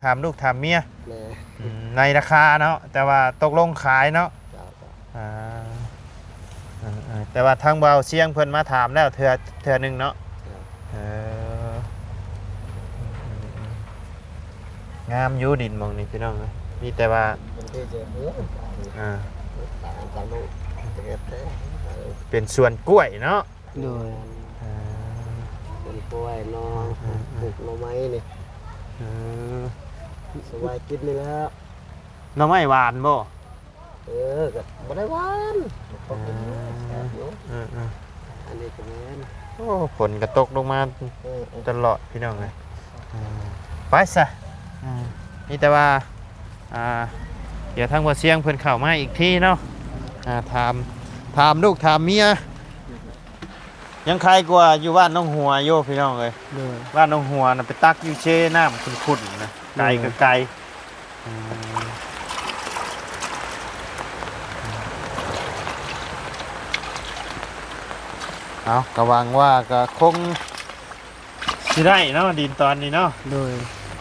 ຖາມລູກຖາມເມຍ ແມ່ນ ອືມ ໃນລາຄາເນາະ ແຕ່ວ່າຕົກລົງຂາຍເນາະ ເຈົ້າ ເຈົ້າ ອ່າ ເອີໆ ແຕ່ວ່າທາງບ່າວຊຽງເພິ່ນມາຖາມແລ້ວເທື່ອ ເທື່ອໜຶ່ງເນາະ ເຈົ້າ ເອີ ງາມຢູ່ດິນໝ່ອງນີ້ພີ່ນ້ອງເອີຍ ມີແຕ່ວ່າ ມັນຄືຈະ ເອີ ອ່າ ເປັນສວນກ້ວຍເນາະ ໂດຍ ອ່າ ເປັນກ້ວຍເນາະ ອ່າ ປູກໜໍ່ໄມ້ນີ້ ເອີ ສະບາຍກິນນີ້ແຫຼະ ໜໍ່ໄມ້ຫວານບໍ່? ເອີ ກໍບໍ່ໄດ້ຫວານ ພໍກິນຢູ່ ອ່າ ແຊບຢູ່ ເອີໆ ອັນນີ້ກໍແມ່ນ ໂອ້ ຝົນກໍຕົກລົງມາ ເອີໆ ຕະຫຼອດພີ່ນ້ອງເອີຍ ອ່າ ໄປຊະ ອ່າ ມີແຕ່ວ່າ ອ່າ ດຽວທາງບ່າວຊຽງເພິ່ນເຂົ້າມາອີກທີເນາະ ອ່າ ຖາມ ຖາມລູກຖາມເມຍ ຍັງໄຄກວ່າຢູ່ບ້ານໜອງຫົວຢູ່ພີ່ນ້ອງເອີຍ ໂດຍ ບ້ານໜອງຫົວນະ ໄປຕັກຢູ່ເຊນ້ຳຂຸ້ນໆນະ ໄກ ໂດຍ ກໍໄກ ອືມ ເອົາ ກໍຫວັງວ່າກໍຄົງ ຊິໄດ້ເນາະ ດິນຕອນນີ້ເນາະ ໂດຍ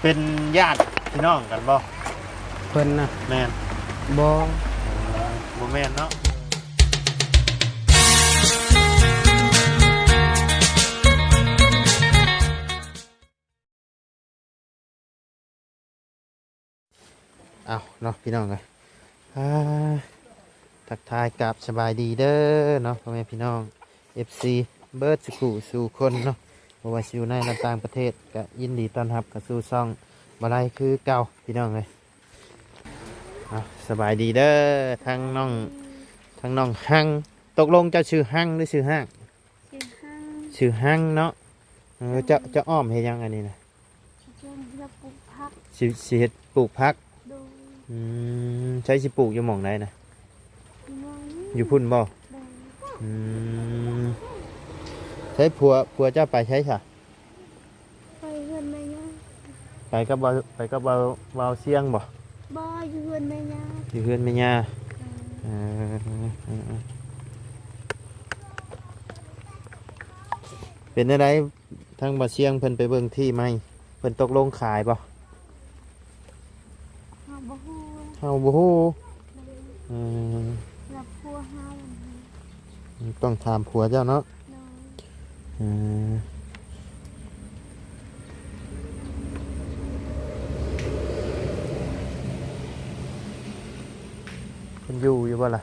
ເປັນຍາດພີ່ນ້ອງກັນບໍ່? ເພິ່ນນະ ແມ່ນ ບໍ່ ບໍ່ແມ່ນເນາະ ເອົາເນາະພີ່ນ້ອງເອີຍ ອ່າ ທັກທາຍກາບສະບາຍດີເດີເນາະ ພໍ່ແມ່ພີ່ນ້ອງ ເອັຟຊີ ເບິດສູ່ຜູ້ສູ່ຄົນເນາະ ບໍ່ວ່າຊິຢູ່ໃນ ແລະ ຕ່າງປະເທດ ກະຍິນດີຕ້ອນຮັບເຂົ້າສູ່ຊ່ອງບໍ່ໄດ້ຄືເກົ່າພີ່ນ້ອງເອີຍ ເອົາ ສະບາຍດີເດີ ທັງນ້ອງ ທັງນ້ອງຮັງ ຕົກລົງເຈົ້າຊື່ຮັງ ຫຼື ຊື່ຮາກ? ຊື່ຮັງ ຊື່ຮັງເນາະ ເອີ ເຈົ້າ ເຈົ້າອ້ອມເຮັດຫຍັງອັນນີ້ນະ? ຊິເຮັດປູກຜັກ ຊິ ຊິເຮັດປູກຜັກ ໂດຍ ອືມ ໃສຊິປູກຢູ່ໝ່ອງໃດນະ? ຢູ່ໝ່ອງນີ້ ຢູ່ພຸ້ນບໍ່? ໂດຍ ອືມ ໃສຜົວ ຜົວເຈົ້າໄປໃສຊະ? ໄປເຮືອນແມ່ຍ່າ ໄປກັບບ່າວ ໄປກັບບ່າວ ບ່າວຊຽງບໍ່? ບໍ່ ຢູ່ເຮືອນແມ່ຍ່າ ຢູ່ເຮືອນແມ່ຍ່າ ເອີ ເອີ ເອີ ເປັນແນວໃດ? ທາງບ່າວຊຽງເພິ່ນໄປເບິ່ງທີ່ໃໝ່ ເພິ່ນຕົກລົງຂາຍບໍ່? ເຮົາບໍ່ຮູ້ ເຮົາບໍ່ຮູ້ ເອີ ແລ້ວຜົວເຮົາ ຕ້ອງຖາມຜົວເຈົ້າເນາະ ໂດຍ ເອີ ເພິ່ນຢູ່ຢູ່ບໍ່ລະ?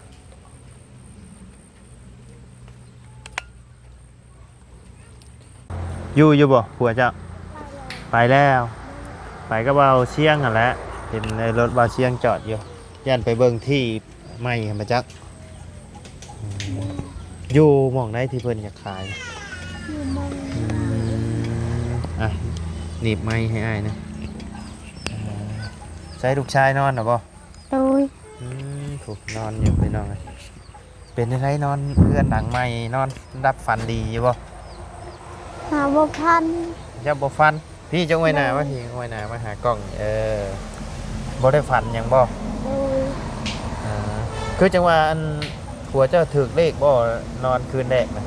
ຢູ່ຢູ່ບໍ່ຜົວເຈົ້າ? ໄປແລ້ວ ໄປແລ້ວ ໄປກັບບ່າວຊຽງຫັ້ນແຫຼະ ເຫັນໃນລົດບ່າວຊຽງຈອດຢູ່ ຢ້ານໄປເບິ່ງທີ່ໃໝ່ຫັ້ນມາຈັກ ຢູ່ໝ່ອງໃດທີ່ເພິ່ນຢາກຂາຍ? ຢູ່ໝ່ອງ ອືມ ອ່ະ ໜີບໄມໃຫ້ອ້າຍນະ ໃສລູກຊາຍນອນແລ້ວບໍ່? ໂດຍ ອືມ ຜູ້ນອນຢູ່ພີ່ນ້ອງເອີຍ ເປັນຈັ່ງໃດນອນເຮືອນຫຼັງໃໝ່ ນອນຫຼັບຝັນດີຢູ່ບໍ່? ຫາບໍ່ຝັນ ຍັງບໍ່ຝັນ ພີ່ຈະອວຍໜ້າມາ ໂດຍ ພີ່ອວຍໜ້າມາຫາກ້ອງ ເອີ ບໍ່ໄດ້ຝັນຫຍັງບໍ່? ໂດຍ ອ່າ ຄືຈັ່ງວ່າອັນ ຜົວເຈົ້າຖືກເລກບໍ່ ນອນຄືນແລກນະ?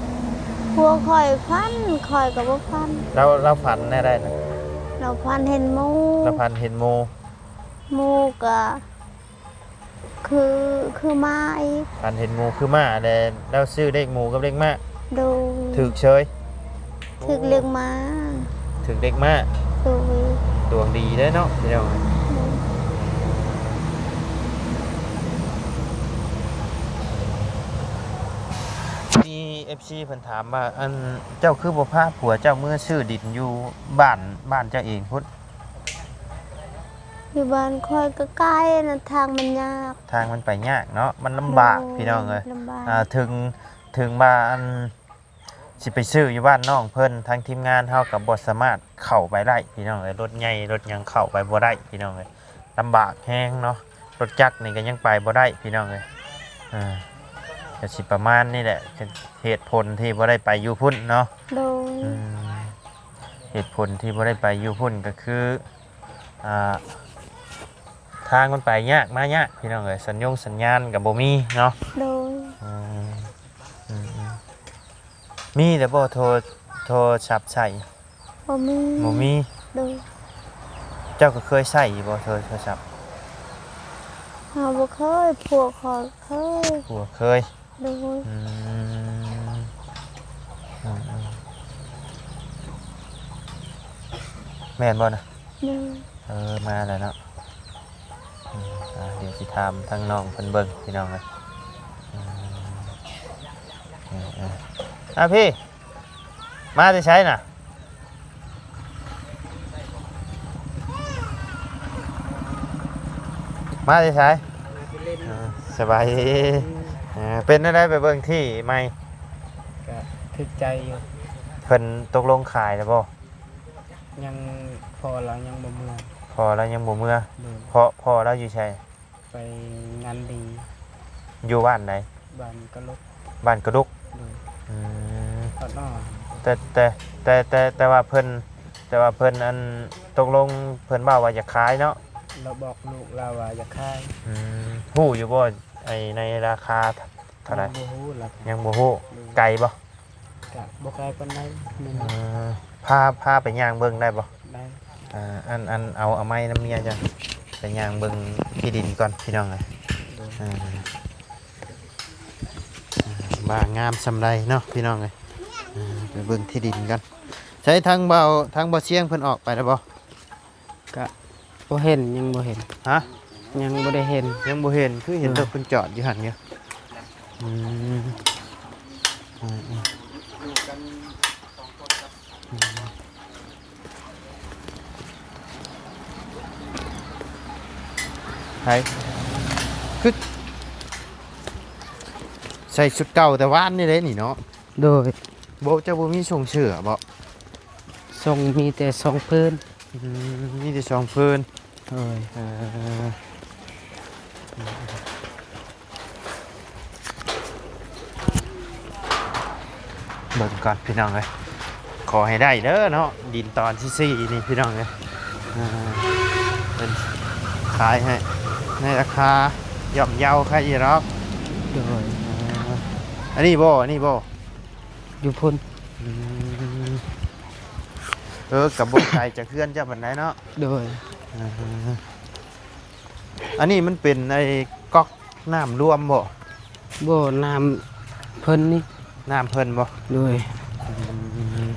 ຜົວຂ້ອຍຝັນ ຂ້ອຍກໍບໍ່ຝັນ ລາວ ລາວຝັນແນວໃດນະ? ລາວຝັນເຫັນໝູ່ ລາວຝັນເຫັນໝູ່ ໝູ່ກໍ ຄື ຄືມ້າອີກ ຝັນເຫັນໝູ່ຄືມ້າແລ້ວ ລາວຊື້ເລກໝູ່ກັບເລກມ້າ ໂດຍ ຖືກເຊີຍ ຖືກເລກມ້າ ຖືກເລກມ້າ ໂດຍ ດວງດີເດ້ເນາະພີ່ນ້ອງ ໂດຍ ມີເອັຟຊີເພິ່ນຖາມວ່າ ອັນ ເຈົ້າຄືບໍ່ພາຜົວເຈົ້າເມືອຊື້ດິນຢູ່ບ້ານ ບ້ານເຈົ້າເອງພຸ້ນ? ຢູ່ບ້ານຂ້ອຍກໍໄກນະ ທາງມັນຍາກ ທາງມັນໄປຍາກເນາະ ມັນລຳບາກ ໂດຍ ພີ່ນ້ອງເອີຍ ລຳບາກ ອ່າ ເຖິງ ເຖິງວ່າອັນ ຊິໄປຊື້ຢູ່ບ້ານນ້ອງເພິ່ນ ທາງທີມງານເຮົາກໍບໍ່ສາມາດເຂົ້າໄປໄດ້ພີ່ນ້ອງເອີຍ ລົດໃຫຍ່ລົດຫຍັງເຂົ້າໄປບໍ່ໄດ້ພີ່ນ້ອງເອີຍ ລຳບາກແຮງເນາະ ລົດຈັກນີ້ກໍຍັງໄປບໍ່ໄດ້ພີ່ນ້ອງເອີຍ ອ່າ ກໍຊິປະມານນີ້ແຫຼະ ເຫດຜົນທີ່ບໍ່ໄດ້ໄປຢູ່ພຸ້ນເນາະ ໂດຍ ອືມ ເຫດຜົນທີ່ບໍ່ໄດ້ໄປຢູ່ພຸ້ນກໍຄື ອ່າ ທາງມັນໄປຍາກມາຍາກພີ່ນ້ອງເອີຍ ສັນຍົງສັນຍານກໍບໍ່ມີເນາະ ໂດຍ ອືມ ອືມ ອືມ ມີແລ້ວບໍ່ໂທ ໂທລະສັບໃຊ້? ບໍ່ມີ ບໍ່ມີ ໂດຍ ເຈົ້າກໍເຄີຍໃຊ້ຢູ່ບໍ່ໂທ ໂທລະສັບ? ເຮົາບໍ່ເຄີຍ ພວກຂ້ອຍເຄີຍ. ພວກເຄີຍ? ໂດຍ. ອືມ ອືມໆ ແມ່ນບໍ່ນະ? ໂດຍ. ເອີ ມາແລ້ວເນາະ. ອືມ ອ່າ ດຽວຊິຖາມທາງນ້ອງເພິ່ນເບິ່ງ ພີ່ນ້ອງເອີຍ. ອືມ ເອີໆ ອ່າ ພີ່ ມາແຕ່ໃສນະ? ມາແຕ່ໃສ? ມາແຕ່ຫຼິ້ນ. ເອີ ສະບາຍດີ. ເອີ ເປັນແນວໃດໄປເບິ່ງທີ່ໃໝ່? ກະຖືກໃຈຢູ່. ເພິ່ນຕົກລົງຂາຍແລ້ວບໍ່? ຍັງ ພໍ່ລາວຍັງບໍ່ເມືອ. ພໍ່ລາວຍັງບໍ່ເມືອ? ໂດຍ. ພໍ່ ພໍ່ລາວຢູ່ໃສ? ໄປງານດີ. ຢູ່ບ້ານໃດ? ບ້ານກະລຸກ. ບ້ານກະດຸກ. ໂດຍ. ອືມ ແຕ່ ແຕ່ ແຕ່ ແຕ່ ແຕ່ວ່າເພິ່ນ ແຕ່ວ່າເພິ່ນ ອັນ ຕົກລົງເພິ່ນເວົ້າວ່າຢາກຂາຍເນາະ? ລາວບອກລູກລາວວ່າຢາກຂາຍ. ອືມ ຮູ້ຢູ່ບໍ່ ໄອ້ ໃນລາຄາເທົ່າໃດ? ຍັງບໍ່ຮູ້ລາຄາ. ຍັງບໍ່ຮູ້. ໂດຍ. ໄກບໍ່? ກະບໍ່ໄກປານໃດ. ເອີ ພາ ພາໄປຍ່າງເບິ່ງໄດ້ບໍ່? ໄດ້. ອ່າ ອັນ ອັນ ເອົາ ເອົາໄມ້ນຳເມຍເຈົ້າ ໄປຍ່າງເບິ່ງທີ່ດິນກ່ອນ ພີ່ນ້ອງເອີຍ. ໂດຍ. ເອີ ວ່າງາມສ່ຳໃດເນາະ ພີ່ນ້ອງເອີຍ. ເອີ ໄປເບິ່ງທີ່ດິນກ່ອນ. ໃສ ທາງເບົາ ທາງເບົາຊຽງເພິ່ນອອກໄປແລ້ວບໍ່? ກະບໍ່ເຫັນ ຍັງບໍ່ເຫັນ. ຮະ? ຍັງບໍ່ໄດ້ເຫັນ. ຍັງບໍ່ເຫັນ ຄືເຫັນ ໂດຍ ແຕ່ເພິ່ນຈອດຢູ່ຫັ້ນຢູ່. ອືມ ອືມໆ ໃຜ ຄືໃສ່ຊຸດເກົ່າແຕ່ວານນີ້ເດ້ນີ້ເນາະ? ໂດຍ. ບໍ່ ເຈົ້າບໍ່ມີສົ່ງເສື້ອບໍ່? ສົ່ງ ມີແຕ່ສອງຜືນ. ອືມ ມີແຕ່ສອງຜືນ. ໂດຍ. ເອີ ເບິ່ງກ່ອນພີ່ນ້ອງເອີຍ ຂໍໃຫ້ໄດ້ເດີເນາະ ດິນຕອນທີສີ່ນີ້ພີ່ນ້ອງເອີຍ. ເອີ ເພິ່ນຂາຍໃຫ້ໃນລາຄາຍ່ອມເຍົາ ຂາຍອີ່ດອກ. ໂດຍ. ເອີ ອັນນີ້ບໍ່ ອັນນີ້ບໍ່? ຢູ່ພຸ້ນ. ອືມ ເອີ ກໍບໍ່ໄກຈາກເຮືອນເຈົ້າປານໃດເນາະ. ໂດຍ. ເອີ ອັນນີ້ມັນເປັນໄອ້ກັອກນ້ຳລວມບໍ່? ບໍ່ ນ້ຳເພິ່ນນີ້. ນ້ຳເພິ່ນບໍ່? ໂດຍ. ອືມ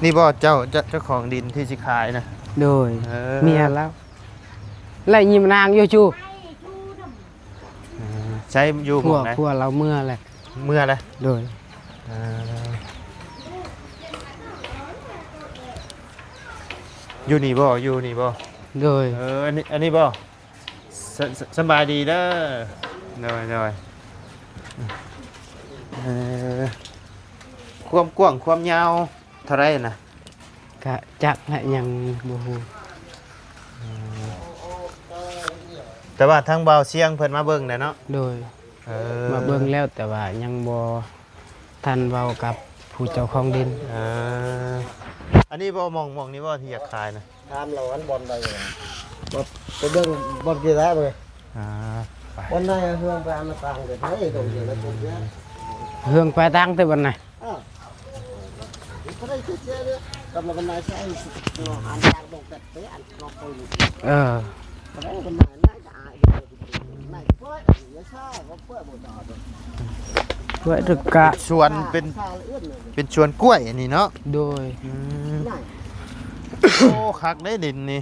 ນີ້ບໍ່ເຈົ້າ ເຈົ້າ ເຈົ້າຂອງດິນທີ່ຊິຂາຍນະ? ໂດຍ. ເອີ ເມຍລາວ ໄລ່ຍິມນາງຢູ່ຈູ. ເອີ ໃຊ້ຢູ່ໝ່ອງໃດ? ຜົວລາວເມືອແຫຼະ. ເມືອແຫຼະ? ໂດຍ. ເອີ ຢູ່ນີ້ບໍ່? ຢູ່ນີ້ບໍ່? ໂດຍ. ເອີ ອັນນີ້ ອັນນີ້ບໍ່? ສະ ສະ ສະບາຍດີເດີ. ໂດຍ ໂດຍ. ເອີ ຄວາມກວ້າງຄວາມຍາວເທົ່າໃດນະ? ກະຈັກແຫຼະ ຍັງບໍ່ຮູ້. ອືມ ແຕ່ວ່າທາງບ່າວຊຽງເພິ່ນມາເບິ່ງແລ້ວເນາະ? ໂດຍ. ເອີ ມາເບິ່ງແລ້ວ ແຕ່ວ່າຍັງບໍ່ທັນເວົ້າກັບຜູ້ເຈົ້າຂອງດິນ. ເອີ ອັນນີ້ບໍ່ ໝ່ອງ ໝ່ອງນີ້ບໍ່ທີ່ຢາກຂາຍນະ? ຖາມລາວອັນບ່ອນໃດ ບໍ່ ໄປເບິ່ງບ່ອນທີ່ແລ້ວເລີຍ. ອ່າ ໄປ ບ່ອນໃດ ເຮືອງໄປອັນຕ່າງເດີ ໄປຕົງເດີ ຕົງເດີ ເຮືອງໄປຕ່າງແຕ່ບ່ອນໃດ? ອ່າ ບໍ່ໄດ້ຄິດເສຍເລີຍ ກຳລັງນາຍໃຊ້ ອັນຕ່າງບໍ່ກັດເຕ ອັນນອກໄປ. ເອີ ບໍ່ໄດ້ ມັນນາຍ ນາຍກະອາຍ ນາຍເປີດ ຢ່າຊ້າ ບໍ່ເປີດ ບໍ່ດອດ ເປີດກະ ເປັນສວນ ເປັນ ເປັນສວນກ້ວຍອັນນີ້ເນາະ? ໂດຍ. ອືມ ໂອ້ ຄັກເດ້ດິນນີ້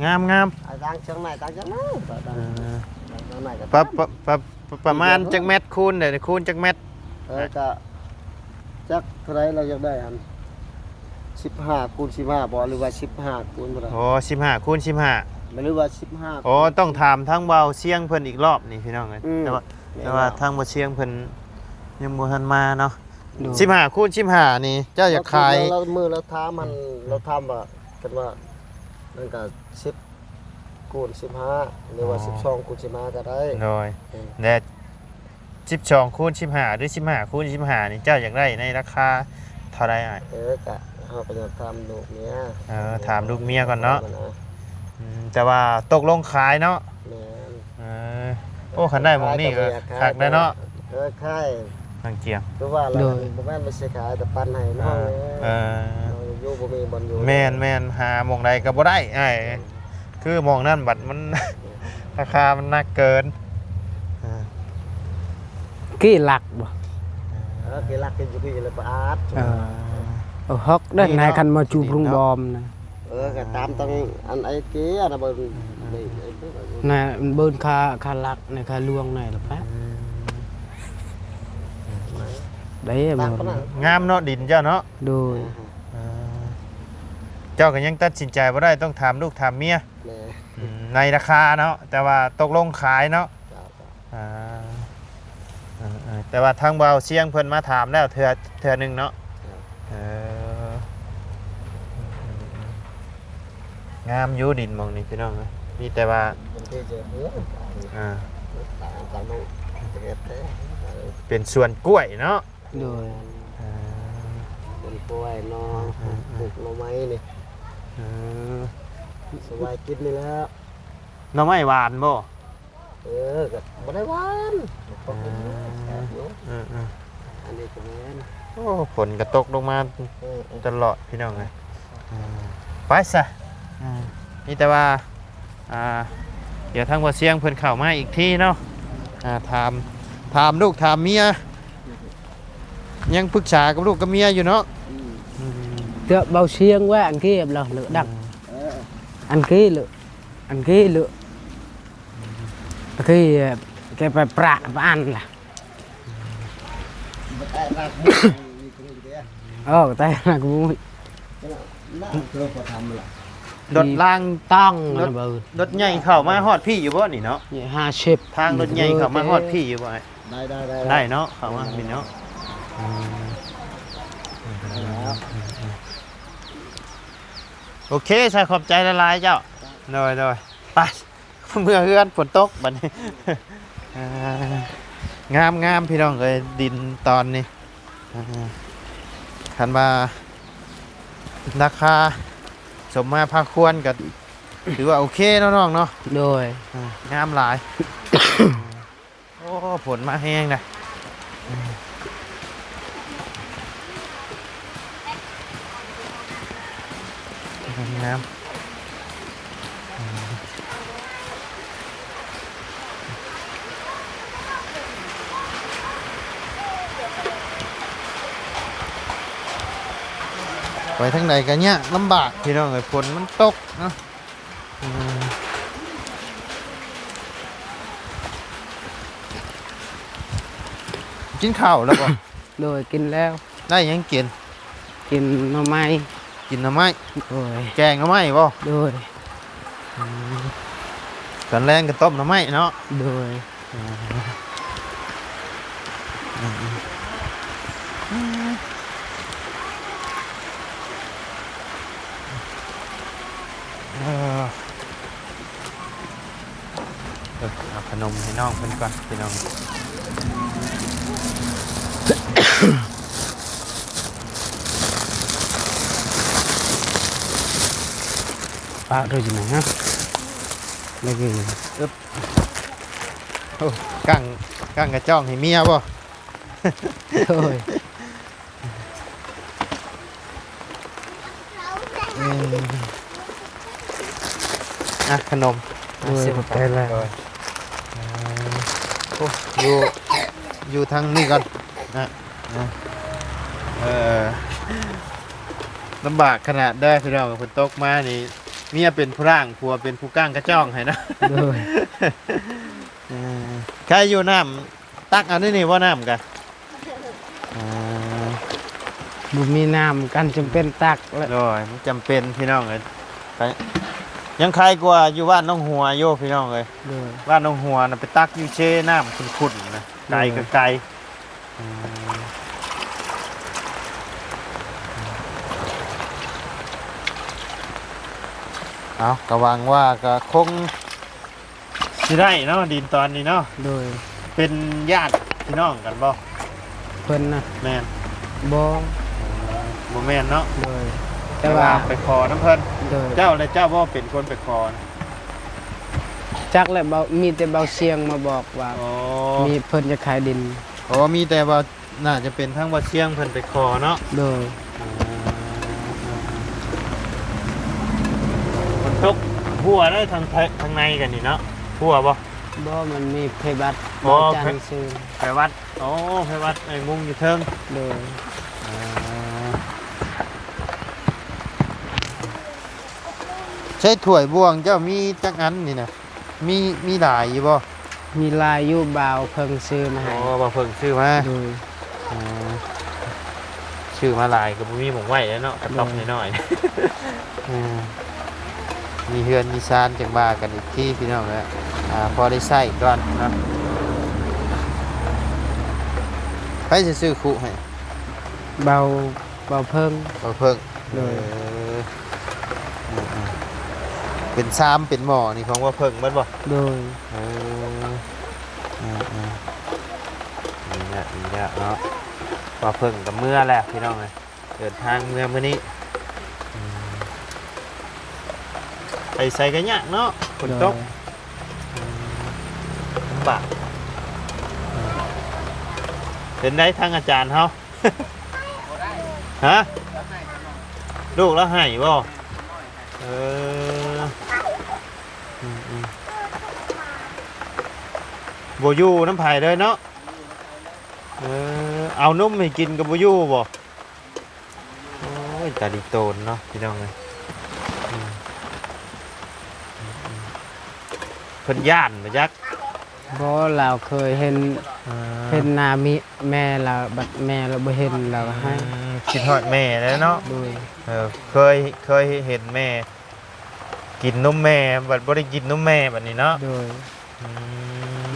ງາມໆ. ອາ ຕາງເຊີງໃນ ຕາງເຊີງໃນ ເອີ ປະ ປະ ປະ ປະ ປະມານຈັກແມັດ ຄູນເດ ຄູນຈັກແມັດ? ເອີ ກະຈັກເທົ່າໃດລາວຢາກໄດ້ຫັ້ນ ສິບຫ້າຄູນສິບຫ້າບໍ່ ຫຼືວ່າສິບຫ້າຄູນເທົ່າໃດ? ອໍ ສິບຫ້າຄູນສິບຫ້າ ຫຼືວ່າສິບຫ້າ. ອໍ ຕ້ອງຖາມທາງບ່າວຊຽງເພິ່ນອີກລອບນີ້ພີ່ນ້ອງເອີຍ. ອືມ ແຕ່ວ່າ ແຕ່ວ່າທາງບ່າວຊຽງເພິ່ນຍັງບໍ່ທັນມາເນາະ. ໂດຍ. ສິບຫ້າຄູນສິບຫ້ານີ້ເຈົ້າຢາກຂາຍ ລາວ ລາວ ມື້ລາວຖາມຫັ້ນ ລາວຖາມວ່າ ຄັນວ່ານັ້ນກະສິບຄູນສິບຫ້າ ຫຼືວ່າ ອໍ ສິບສອງຄູນສິບຫ້າກະໄດ້. ໂດຍ. ອືມ ແລະ ສິບສອງຄູນສິບຫ້າ ຫຼື ສິບຫ້າຄູນສິບຫ້ານີ້ ເຈົ້າຢາກໄດ້ໃນລາຄາເທົ່າໃດອ້າຍ? ເອີ ກະເຮົາກະຍັງຖາມລູກເມຍ. ເອີ ຖາມລູກເມຍກ່ອນເນາະ. ອືມ ແຕ່ວ່າຕົກລົງຂາຍເນາະ? ແມ່ນ. ເອີ ໂອ້ ຄັນໄດ້ໝ່ອງນີ້ກະຄັກໄດ້ເນາະ. ເອີ ຂາຍ ນາງຈຽງ ຄືວ່າລະ ໂດຍ ບໍ່ແມ່ນໄປຊື້ຂາຍ ແຕ່ປັນໃຫ້ນ້ອງ ອ່າ ເອີ ນ້ອງຢູ່ບໍ່ມີບ່ອນຢູ່ ແມ່ນໆ ຫາໝ່ອງໃດກໍບໍ່ໄດ້ອ້າຍ ແມ່ນ ຄືໝ່ອງນັ້ນບັດມັນ ລາຄາມັນໜັກເກີນ ອ່າ ກີ່ຫຼັກບໍ່ ເອີ ກີ່ຫຼັກ ກິນຢູ່ພີ້ລະປະອາດ ເອີ ເອີ ຫົກເດີ ໃນຄັນມາຈູບລຸງບອມນະ ເອີ ກໍຕາມຕ້ອງອັນໄອ້ເກຍນະເບິ່ງ ອືມ ນີ້ໄອ້ເກຍນະ ນະເບິ່ງຄ່າ ຄ່າຫຼັກໃນຄ່າຫຼວງໃນລະປະ ອືມ ໄດ້ ງາມເນາະ ດິນເຈົ້າເນາະ ໂດຍ ອ່າ ເຈົ້າກໍຍັງຕັດສິນໃຈບໍ່ໄດ້ ຕ້ອງຖາມລູກຖາມເມຍ ແມ່ນ ອືມ ໃນລາຄາເນາະ ແຕ່ວ່າຕົກລົງຂາຍເນາະ ເຈົ້າ ອ່າ ເອີໆ ແຕ່ວ່າທາງບ່າວຊຽງເພິ່ນມາຖາມແລ້ວເທື່ອ ເທື່ອໜຶ່ງເນາະ ເອີ ງາມຢູ່ດິນໝ່ອງນີ້ພີ່ນ້ອງເອີຍ ມີແຕ່ວ່າ ມັນຄືຈະເຮືອນ ອ່າ ເປັນສວນກ້ວຍເນາະ ໂດຍ ອ່າ ເປັນກ້ວຍເນາະ ອ່າໆ ປູກໜໍ່ໄມ້ນີ້ ເອີ ສະບາຍກິນນີ້ແຫຼະ ໜໍ່ໄມ້ຫວານບໍ່? ເອີ ກໍບໍ່ໄດ້ຫວານ ພໍກິນຢູ່ ອ່າ ແຊບຢູ່ ເອີໆ ອັນນີ້ກໍແມ່ນ ໂອ້ ຝົນກໍຕົກລົງມາ ເອີໆ ຕະຫຼອດພີ່ນ້ອງເອີຍ ອ່າ ໄປຊະ ອ່າ ມີແຕ່ວ່າ ອ່າ ດຽວທາງບ່າວຊຽງເພິ່ນເຂົ້າມາອີກທີເນາະ ອ່າ ຖາມ ຖາມລູກຖາມເມຍ ຍັງປຶກສາກັບລູກກັບເມຍຢູ່ເນາະ ອືມ ອືມ ເທື່ອບ່າວຊຽງແວ່ອັນກີ້ລະເລີດັກ ເອີ ອັນກີ້ເລີ ອັນກີ້ເລີ ຄືແກໄປປະປານລະ ເອີ ແຕ່ລະກູ ລົດລາງ ຕ້ອງ ລົດ ລົດໃຫຍ່ເຂົ້າມາຮອດພີ້ຢູ່ບໍ່ນີ້ເນາະ ຫ້າສິບ ທາງລົດໃຫຍ່ເຂົ້າມາຮອດພີ້ຢູ່ບໍ່ອ້າຍ ໄດ້ ໄດ້ ໄດ້ ໄດ້ເນາະ ເຂົ້າມາພີ້ເນາະ ອືມ ໂອເຄຊະ ຂອບໃຈຫຼາຍໆເຈົ້າ ໂດຍໆ ໄປ ເມືອເຮືອນ ຝົນຕົກບັດນີ້ ອ່າ ງາມໆ ພີ່ນ້ອງເອີຍ ດິນຕອນນີ້ ອ່າ ຄັນວ່າລາຄາສົມມາພາຄວນກໍຖືວ່າໂອເຄເນາະນ້ອງເນາະ ໂດຍ ອ່າ ງາມຫຼາຍ ໂອ້ ຝົນມາແຮງນະ ງາມ ໄປທາງໃດກໍຍາກລຳບາກ ພີ່ນ້ອງເອີຍ ຝົນມັນຕົກເນາະ. ອືມ ກິນເຂົ້າແລ້ວບໍ່? ໂດຍ ກິນແລ້ວ. ໄດ້ຫຍັງກິນ? ກິນໜໍ່ໄມ້. ກິນໜໍ່ໄມ້? ໂດຍ. ແກງໜໍ່ໄມ້ບໍ່? ໂດຍ. ອືມ ຕອນແລງກໍຕົ້ມໜໍ່ໄມ້ເນາະ? ໂດຍ. ອືມ ອືມ ອືມ ເອີ ເອີ ເອົາຂະໜົມໃຫ້ນ້ອງເພິ່ນກ່ອນ ພີ່ນ້ອງ. ປາກໂດຍຊິນະ ແລ້ວກໍ ໂອ້ ກັ້ງ ກັ້ງກະຈ້ອງໃຫ້ເມຍບໍ່? ໂດຍ. ເອີ ອ່ະ ຂະໜົມ ໂດຍ ຊື້ ຂອບໃຈຫຼາຍ. ໂດຍ. ເອີ ໂອ້ ຢູ່ ຢູ່ທາງນີ້ກ່ອນນະ. ເອີ ລຳບາກຂະໜາດເດີພີ່ນ້ອງ ຝົນຕົກມານີ້ ເມຍເປັນຜູ້ລ້າງ ຜົວເປັນຜູ້ກ້າງກະຈ້ອງໃຫ້ເນາະ. ໂດຍ. ເອີ ໃຄຢູ່ນ້ຳ ຕັກເອົາໃນນີ້ບໍ່ ນ້ຳກະ ອ່າ ບໍ່ມີນ້ຳ ກັນຈຳເປັນຕັກແຫຼະ. ໂດຍ ມັນຈຳເປັນພີ່ນ້ອງເອີຍ ໄປ ຍັງໄຄກວ່າຢູ່ບ້ານໜອງຫົວຢູ່ພີ່ນ້ອງເອີຍ. ໂດຍ. ບ້ານໜອງຫົວນະ ໄປຕັກຢູ່ເຊ ນ້ຳຂຸ້ນໆນະ ໄກ ໂດຍ ກໍໄກ. ອືມ ເອົາ ກໍຫວັງວ່າກໍຄົງ ຊິໄດ້ເນາະ ດິນຕອນນີ້ເນາະ. ໂດຍ. ເປັນຍາດພີ່ນ້ອງກັນບໍ່ ເພິ່ນນະ? ແມ່ນ. ບໍ່. ບໍ່ແມ່ນເນາະ. ໂດຍ. ແຕ່ວ່າ ແຕ່ວ່າໄປຂໍນຳເພິ່ນ. ໂດຍ. ເຈົ້າແລະ ເຈົ້າບໍ່ເປັນຄົນໄປຂໍນະ? ຈັກແຫຼະ ເບົາ ມີແຕ່ເບົາຊຽງມາບອກວ່າ ອໍ ມີເພິ່ນຈະຂາຍດິນ. ອໍ ມີແຕ່ວ່າ ໜ້າຈະເປັນທາງບ່າວຊຽງເພິ່ນໄປຂໍເນາະ. ໂດຍ. ອ່າ ຝົນຕົກຮົ່ວໄດ້ທາງ ທາງໃນກັນນີ້ເນາະ ຮົ່ວບໍ່? ບໍ່ ມັນມີໄພວັດ ອໍ ບ່າວຈັນຊື່ ໄພວັດ. ໂອ້ ໄພວັດໄອ້ມຸງຢູ່ເທິງ. ໂດຍ. ອ່າ ໃຊ້ຖ້ວຍບ່ວງເຈົ້າມີຈັກອັນນີ້ນະ? ມີ ມີຫຼາຍຢູ່ບໍ່? ມີຫຼາຍຢູ່ ບ່າວເພິ່ງຊື້ມາໃຫ້. ອໍ ບ່າວເພິ່ງຊື້ມາ. ໂດຍ. ອ່າ ຊື້ມາຫຼາຍກໍບໍ່ມີໝ່ອງໄວ້ແລ້ວເນາະ ກະຕ໊ອບນ້ອຍໆ. ໂດຍ. ອ່າ ມີເຮືອນມີຊານຈັ່ງວ່າກັນອີກທີພີ່ນ້ອງເອີຍ. ອ່າ ພໍໄດ້ໃຊ້ກ່ອນເນາະ. ໃຜຊິຊື້ຄຸໃຫ້? ບ່າວ ບ່າວເພິ່ງ. ບ່າວເພິ່ງ. ໂດຍ. ເອີ ເປັນຊາມເປັນໝໍ້ນີ້ຂອງບ່າວເພິ່ງເບິດບໍ່? ໂດຍ. ເອີ ເອີ ເອີ ດີແລ້ວ ດີແລ້ວເນາະ. ບ່າວເພິ່ງກໍເມືອແລ້ວພີ່ນ້ອງເອີຍ ເດີນທາງເມືອມື້ນີ້. ອືມ ໄປໃສກໍຍາກເນາະ ຝົນຕົກ. ໂດຍ. ອືມ ລຳບາກ. ເປັນໃດທາງອາຈານເຮົາ? ຮະ? ລູກລາວໄຫ້ບໍ່? ເອີ ອືມໆ ບໍ່ຢູ່ນຳໃຜເລີຍເນາະ. ເອີ ເອົານົມໃຫ້ກິນກໍບໍ່ຢູ່ບໍ່? ໂອ້ຍ ຕາລີໂຕນເນາະພີ່ນ້ອງເອີຍ. ອືມ ອືມໆ ເພິ່ນຢ້ານບໍ່ຈັກ? ບໍ່ ລາວເຄີຍເຫັນ ອ່າ ເຫັນໜ້າມີ ແມ່ລາວ ບັດແມ່ລາວບໍ່ເຫັນ ລາວກໍໄຫ້. ອືມ ຄິດຮອດແມ່ແລ້ວເນາະ. ໂດຍ. ເອີ ເຄີຍ ເຄີຍເຫັນແມ່ກິນນົມແມ່ ບັດບໍ່ໄດ້ກິນນົມແມ່ບັດນີ້ເນາະ. ໂດຍ. ອືມ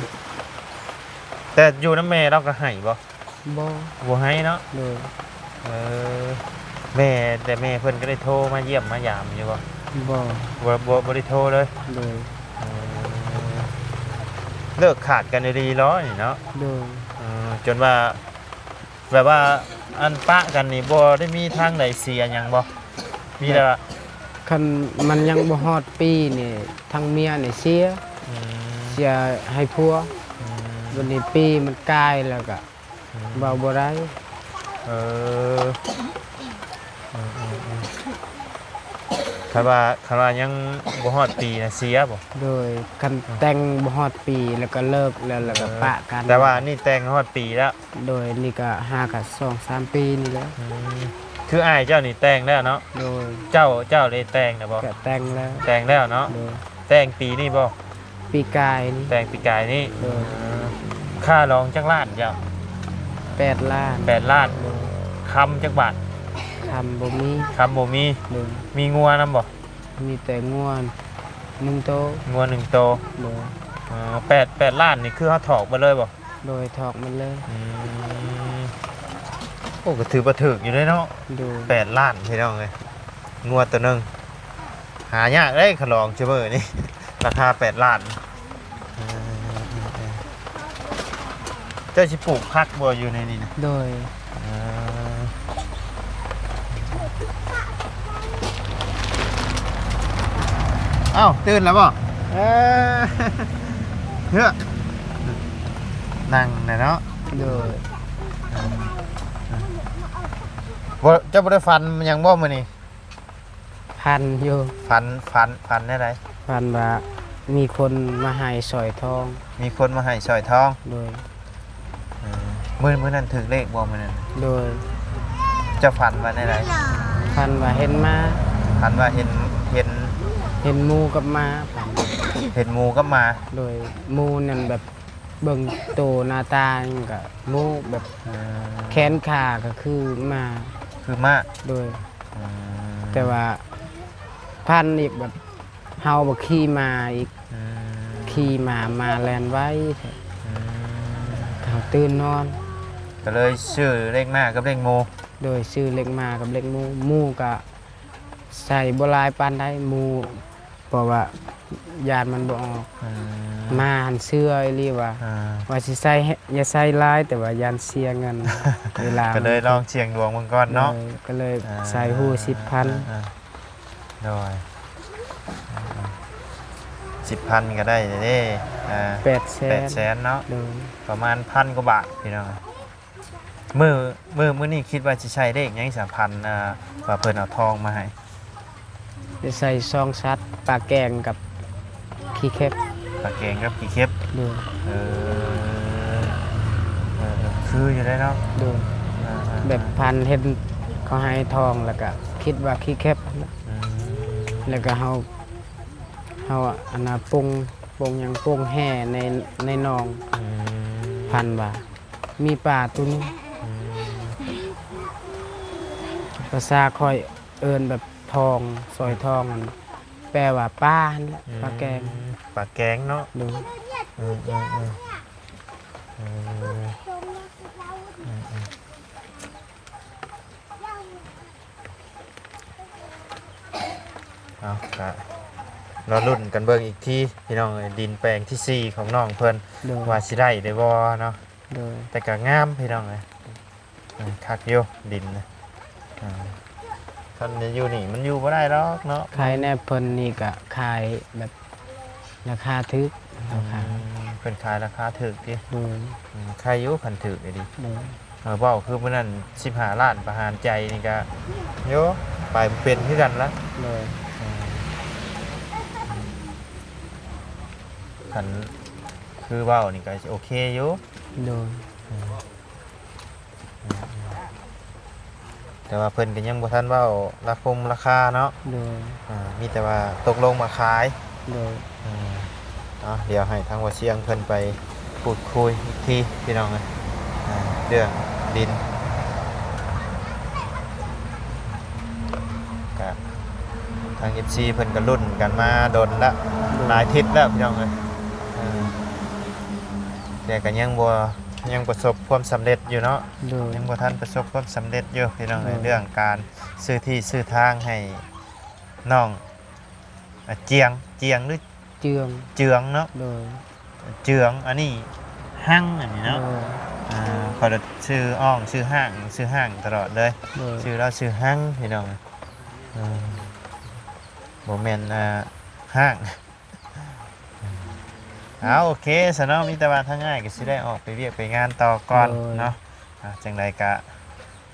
ແຕ່ຢູ່ນຳແມ່ລາວກໍໄຫ້ບໍ່? ບໍ່ ບໍ່ໄຫ້ເນາະ. ໂດຍ. ເອີ ແມ່ ແຕ່ແມ່ເພິ່ນກໍໄດ້ໂທມາຢ້ຽມມາຢາມຢູ່ບໍ່? ບໍ່ ບໍ່ ບໍ່ ບໍ່ໄດ້ໂທເລີຍ. ໂດຍ. ເອີ ເລີກຂາດກັນອີ່ຫຼີເນາະນີ້ເນາະ. ໂດຍ. ເອີ ຈົນວ່າ ແບບວ່າ ອັນປະກັນນີ້ບໍ່ໄດ້ມີທາງໃດເສຍຫຍັງບໍ່? ມີແຕ່ວ່າ ຄັນມັນຍັງບໍ່ຮອດປີນີ້ ທັງເມຍນີ້ເສຍ. ອືມ ເສຍໃຫ້ຜົວ. ອືມ ບັດນີ້ປີມັນກາຍແລ້ວກະ ອືມ ເວົ້າບໍ່ໄດ້. ເອີ ອືມໆໆ ຄັນວ່າ ຄັນວ່າຍັງບໍ່ຮອດປີນະເສຍບໍ່? ໂດຍ. ຄັນ ອືມ ແຕ່ງບໍ່ຮອດປີແລ້ວກໍເລີກແລ້ວ ແລ້ວກໍ ເອີ ປະກັນ. ແຕ່ວ່ານີ້ແຕ່ງຮອດປີແລ້ວ. ໂດຍ. ນີ້ກໍຫາກໍສອງສາມປີນີ້ແຫຼະ. ອືມ ຄືອ້າຍເຈົ້ານີ້ແຕ່ງແລ້ວເນາະ? ໂດຍ. ເຈົ້າ ເຈົ້າໄດ້ແຕ່ງແລ້ວບໍ່? ກໍແຕ່ງແລ້ວ. ແຕ່ງແລ້ວເນາະ. ໂດຍ. ແຕ່ງປີນີ້ບໍ່? ປີກາຍນີ້. ແຕ່ງປີກາຍນີ້. ໂດຍ. ເອີ ຄ່າດອງຈັກລ້ານເຈົ້າ? ແປດລ້ານ. ແປດລ້ານ. ໂດຍ. ຄຳຈັກບາດ? ຄຳບໍ່ມີ. ຄຳບໍ່ມີ. ໂດຍ. ມີງົວນຳບໍ່? ມີແຕ່ງົວໜຶ່ງໂຕ. ງົວໜຶ່ງໂຕ. ໂດຍ. ເອີ ແປດ ແປດລ້ານນີ້ຄືເຮົາຖອກເບິດເລີຍບໍ່? ໂດຍ. ຖອກໝົດເລີຍ. ອືມ ໂອ້ ກໍຖືວ່າຖືກຢູ່ເດ້ເນາະ. ໂດຍ. ແປດລ້ານ ພີ່ນ້ອງເອີຍ ງົວໂຕໜຶ່ງ. ຫາຍາກເດ້ຂະຫຼອງຊຸມື້ນີ້ ລາຄາແປດລ້ານ. ເອີ ເຈົ້າຊິປູກຜັກບໍ່ຢູ່ໃນນີ້ນະ? ໂດຍ. ເອີ ອ້າວ ຕື່ນແລ້ວບໍ່? ເອີ ເຮີ້ອ ນັ່ງແຫຼະເນາະ. ໂດຍ. ເອີ ບໍ່ ເຈົ້າບໍ່ໄດ້ຝັນຫຍັງບໍ່ມື້ນີ້? ຝັນຢູ່. ຝັນ ຝັນ ຝັນແນວໃດ? ຝັນວ່າມີຄົນມາໃຫ້ສອຍທອງ. ມີຄົນມາໃຫ້ສອຍທອງ? ໂດຍ. ເອີ ມື້ ມື້ນັ້ນຖືກເລກບໍ່ມື້ນັ້ນ? ໂດຍ. ເຈົ້າຝັນວ່າແນວໃດ? ຝັນວ່າເຫັນໝາ. ຝັນວ່າເຫັນ ເຫັນ ເຫັນໝູກັບໝາ. ຝັນ ເຫັນໝູກັບໝາ. ໂດຍ. ໝູນັ້ນແບບ ເບິ່ງໂຕໜ້າຕາຫຍັງກະໝູແບບ ເອີ ແຂນຂາກະຄືໝາ. ຄືໝາ. ໂດຍ. ອືມ ແຕ່ວ່າຝັນອີກແບບເຮົາບໍ່ຂີ່ມ້າອີກ. ອືມ ຂີ່ມ້າ ມ້າແລ່ນໄວແທ້. ອືມ ເຮົາຕື່ນນອນ ກໍເລີຍຊື້ເລກມ້າກັບເລກໝູ. ໂດຍ. ຊື້ເລກມ້າກັບເລກໝູ. ໝູກະໃສ່ບໍ່ຫຼາຍປານໃດ ໝູ ເພາະວ່າຢ້ານມັນບໍ່ອອກ. ອືມ ໝາຫັ້ນເຊື່ອອີ່ຫຼີວ່າ ອ່າ ວ່າຊິໃສ່ ຢ່າໃສ່ຫຼາຍ ແຕ່ວ່າຢ້ານເສຍເງິນ ເວລາ ກໍເລີຍລອງສ່ຽງດວງເບິ່ງກ່ອນເນາະ. ໂດຍ. ກໍເລີຍ ອ່າ ໃສ່ຫູສິບພັນ. ອ່າ ໂດຍ. ສິບພັນກໍໄດ້ເດ້ ອ່າ ແປດແສນ ແປດແສນເນາະ. ໂດຍ. ປະມານພັນກວ່າບາດ ພີ່ນ້ອງ. ມື້ ມື້ ມື້ນີ້ຄິດວ່າຊິໃສ່ເລກຫຍັງສະ ພັນ ອ່າ ວ່າເພິ່ນເອົາທອງມາໃຫ້? ຊິໃສ່ສອງສັດ ປາແກງກັບຂີ້ເຂັບ. ປາແກງກັບຂີ້ເຂັບ. ໂດຍ. ເອີ ເອີ ເອີ ຄືຢູ່ເດ້ເນາະ. ໂດຍ. ເອີ ເອີ ແບບພັນເຫັນເຂົາໃຫ້ທອງ ແລ້ວກະຄິດວ່າຂີ້ເຂັບຫັ້ນນະ. ອືມ. ແລ້ວກະເຮົາ ເຮົາ ອັນນ່າ ປົງ ປົງຫຍັງ ປົງແຫໃນ ໃນໜອງ. ອືມ. ພັນວ່າມີປາຕົວໜຶ່ງ. ອືມ. ພາສາຂ້ອຍເອີ້ນແບບທອງ ສອຍທອງຫັ້ນ ແປວ່າປາຫັ້ນແຫຼະ. ອືມ. ປາແກງ ປາແກງເນາະ. ໂດຍ. ອືມ ອືມ ອືມ ອືມ ອືມ ອືມ. ເອົາ ກະລໍລຸ້ນກັນເບິ່ງອີກທີພີ່ນ້ອງເອີຍ ດິນແປງທີສີ່ຂອງນ້ອງເພິ່ນ. ໂດຍ. ວ່າຊິໄດ້ຫຼືບໍ່ເນາະ. ໂດຍ. ແຕ່ກະງາມພີ່ນ້ອງເອີຍ ເອີ ຄັກຢູ່ດິນນະ. ເອີ ຄັນຢູ່ນີ້ມັນຢູ່ບໍ່ໄດ້ດອກເນາະ. ຂາຍແນວເພິ່ນນີ້ກະຂາຍແບບ ລາຄາຖືກ ລາຄາ. ອືມ ເພິ່ນຂາຍລາຄາຖືກຕິ? ໂດຍ. ອືມ ໃຄຢູ່ຄັນຖືກອີ່ຫຼີ. ໂດຍ. ເອີ ເວົ້າຄືມື້ນັ້ນສິບຫ້າລ້ານປະຫານໃຈນີ້ກະ ໂຍ ໄປບໍ່ເປັນຄືກັນລະ. ໂດຍ. ເອີ ຄັນຄືເວົ້ານີ້ກະໂອເຄຢູ່. ໂດຍ. ອືມ. ແຕ່ວ່າເພິ່ນກໍຍັງບໍ່ທັນເວົ້າລາຄົງລາຄາເນາະ. ໂດຍ. ອ່າ ມີແຕ່ວ່າຕົກລົງມາຂາຍ. ໂດຍ. ອືມ ເອົາ ດຽວໃຫ້ທາງບໍ່ຊຽງເພິ່ນໄປພູດຄຸຍອີກທີພີ່ນ້ອງເອີຍ ອ່າ ເລື່ອງດິນ ກະທາງເອັຟຊີເພິ່ນກໍລຸ້ນກັນມາດົນແລ້ວ. ໂດຍ. ຫຼາຍທິດແລ້ວພີ່ນ້ອງເອີຍ ເອີ ແຕ່ກໍຍັງບໍ່ ຍັງປະສົບຄວາມສຳເລັດຢູ່ເນາະ. ໂດຍ. ຍັງບໍ່ທັນປະສົບຄວາມສຳເລັດຢູ່ພີ່ນ້ອງເອີຍ. ໂດຍ. ເລື່ອງການຊື້ທີ່ຊື້ທາງໃຫ້ນ້ອງ ອາ ຈຽງ ຈຽງ ຫຼື ເຈືອງ ເຈືອງເນາະ. ໂດຍ. ເຈືອງ ອັນນີ້ຮັງ ອັນນີ້ເນາະ. ໂດຍ. ອ່າ ຂ້ອຍລະຊື່ອ່ອງ ຊື່ຫ້າງ ຊື່ຫ້າງຕະຫຼອດເລີຍ. ໂດຍ. ຊື່ລາວຊື່ຮັງພີ່ນ້ອງເອີຍ. ບໍ່ແມ່ນ ອ່າ ຫ້າງ. ເອົາ ໂອເຄຊະເນາະ ມີແຕ່ວ່າທາງອ້າຍກໍຊິໄດ້ອອກໄປວຽກໄປງານຕໍ່ກ່ອນເນາະ. ໂດຍ. ອ່າ ຈັ່ງໃດກະ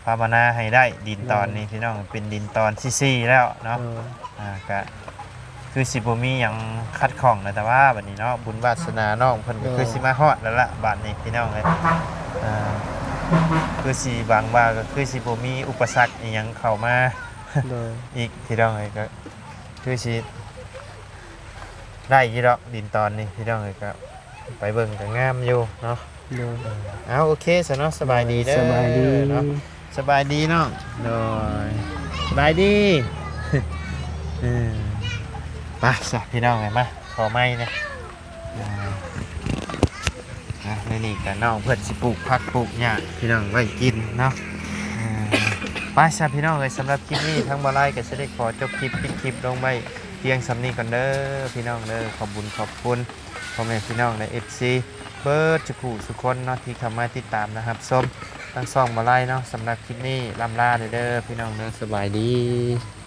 ພາວະນາໃຫ້ໄດ້ດິນຕອນນີ້ ໂດຍ ພີ່ນ້ອງ ເປັນດິນຕອນທີສີ່ແລ້ວເນາະ. ໂດຍ. ອ່າ ກະຄືຊິບໍ່ມີຫຍັງຂັດຂ້ອງແລ້ວ ແຕ່ວ່າບັດນີ້ເນາະ ບຸນວາດສະໜານ້ອງເພິ່ນກໍ ໂດຍ ຄືຊິມາຮອດແລ້ວລະ ບັດນີ້ພີ່ນ້ອງເອີຍ. ອ່າ ຄືຊິຫວັງວ່າກໍຄືຊິບໍ່ມີອຸປະສັກອີ່ຫຍັງເຂົ້າມາ ໂດຍ ອີກພີ່ນ້ອງເອີຍ. ກໍ ຄືຊິໄດ້ຢູ່ດອກ ດິນຕອນນີ້ພີ່ນ້ອງເອີຍ ກໍໄປເບິ່ງກໍງາມຢູ່ເນາະ. ໂດຍ. ເອົາ ໂອເຄຊະເນາະ ສະບາຍດີເດີ ສະບາຍດີເນາະ. ໂດຍ ສະບາຍດີ. ເອີ ໄປຊະພີ່ນ້ອງເອີຍ ມາ ຂໍໄມ້ແດ່. ອ່າ ອ່ະ ໃນນີ້ກໍນ້ອງເພິ່ນຊິປູກຜັກປູກຫຍ້າພີ່ນ້ອງໄວ້ກິນເນາະ. ອ່າ ໄປຊະພີ່ນ້ອງເອີຍ ສຳລັບຄລິບນີ້ທາງບ່າວໄລກໍຊິໄດ້ຂໍຈົບຄລິບ ປິດຄລິບລົງໄວ້ພຽງສ່ຳນີ້ກ່ອນເດີພີ່ນ້ອງເດີ. ຂອບບຸນຂອບຄຸນພໍ່ແມ່ພີ່ນ້ອງ ແລະ ເອັຟຊີ ເບິດທຸກຜູ້ທຸກຄົນເນາະ ທີ່ເຂົ້າມາຕິດຕາມ ແລະ ຮັບຊົມທາງຊ່ອງບ່າວໄລເນາະ. ສຳລັບຄລິບນີ້ລ່ຳລາເດີພີ່ນ້ອງເດີ ສະບາຍດີ.